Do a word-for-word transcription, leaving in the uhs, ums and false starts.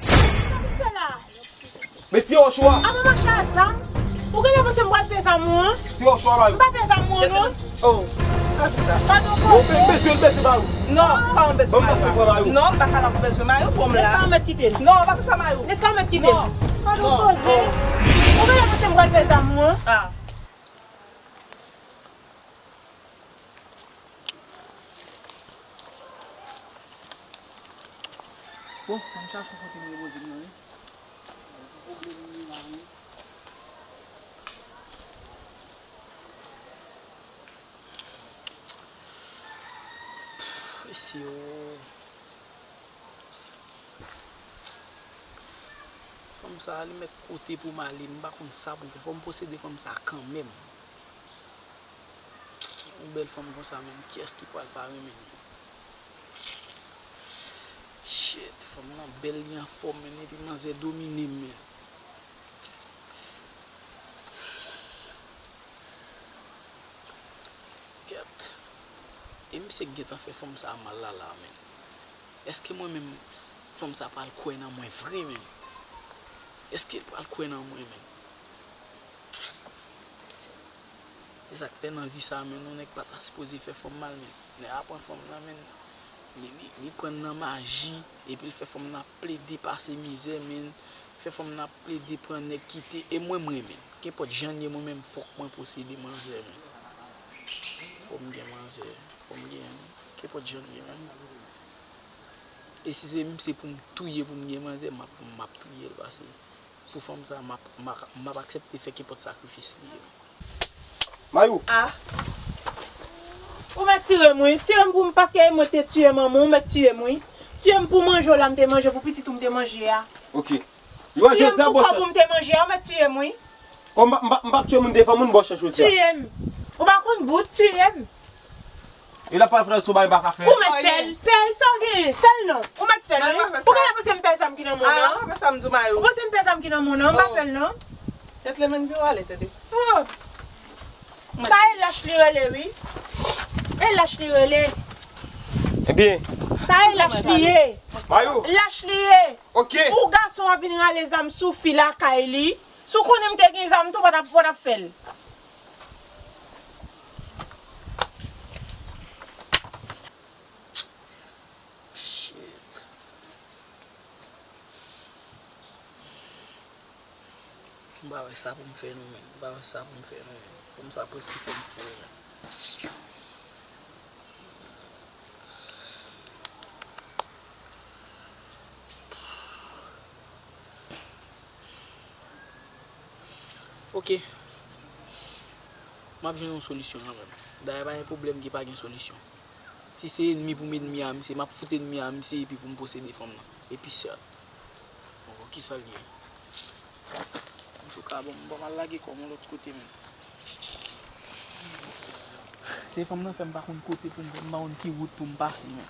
Sa pou fè la? Mete yon chwa. Avan mache a zam. Ou genlè panse m pral peye zam ou an? Ti yon chwa la. M pa peye zam ou an non. Oh, pa di sa. Padon. Ou bezwen bezwen Mayou. Non, pa yon bezwen Mayou. Non, m pa ka la pou bezwen Mayou, fò m la. Mèt kite l. Non, pa fè sa Mayou. Nèske ou mèt kite l? Non. Padon koze. Ou genlè panse m pral peye zam ou an? Ah. Bon, ann chache yon kote m repoze m nan wi. Mesye o. Fanm sa a, li mèt kote pou m ale, m pa konn sa pou m fè. Fò m posede fanm sa a kanmenm. Yon bèl fanm konsa menm, kiyès ki pral pa renmen l? Shit, fanm nan bèl, li anfòm, men epi manzè domine m, men. Kèt. E misye k gentan fè fanm sa a mal la la, men. Èske mwen menm, fanm sa a pral kwè nan mwen vre, men? Èske l pral kwè nan mwen, men? E sa k fè nan vi sa a, men, yon nèg pa ta sipoze fè fanm mal, men. Nèg la pran fanm nan, men. Li, li, li pran nan maji, epi l fè fanm nan ap plede pase mizè, men. Fè fanm nan ap plede pran nèg kite, e mwen, m renmen l. Kenpòt jan l ye, mwen menm, fòk mwen posede manzè, men. Fò m gen manzè, fò m gen, kenpòt jan l ye, men. E si se m, se pou m touye pou m gen manzè, m ap, m ap touye l, pase pou fanm sa, m ap, m ap, m ap aksepte fè kenpòt sakrifis li ye. Mayou. Ah. Ou mèt tire m, wi. Tire m pou m, paske e mwen te tiye manman w, ou mèt tire m, wi. Tire m pou manje w la, m te manje, pou pitit ou m te manje a. Ok. Yo, tire m pou kòb ou m te manje a, ou mèt tire m, wi. Kòm m pa, m pa, m pa tire moun devan moun, bò chèch jodi a. Tire m. Ou pa konn bout, tire m. E la pa fè sou bay baka fè. Ou mèt fè l, fè l sa w genyen, fè l non. Ou mèt fè l, wi. Ou genlè panse m pè zam ki nan men w nan. Ou panse m pè zam ki nan men w nan, m pa fè l non. Tèt lè menm pi w ale, tande. Oh. Sa e lach li rele, wi. E lach li rele. Ebyen. Sa e lach li ye. Mayou. Lach li ye. Ok. Ou gason ap vin rale zam sou fi lakay li. Si w konnen m te gen zam tou, w pa t ap, w pa t ap fè l. Shit. M pa wè sa pou m fè non, men. M pa wè sa pou m fè non, men. Fanm sa prèske fè m fou, men. Ok. M ap jwenn yon solisyon kanmenm. Dayè, pa gen pwoblèm ki pa gen solisyon. Si se ènmi pou m ènmi a misye, m ap fout ènmi a misye epi pou m posede fanm nan. Epi sèt. Bon, kisa l ye? Antouka, bon, bon, m al lage kò m yon lòt kote, men. Se fanm nan fè m pa konn kote pou m, m pa konn ki wout pou m pase, men.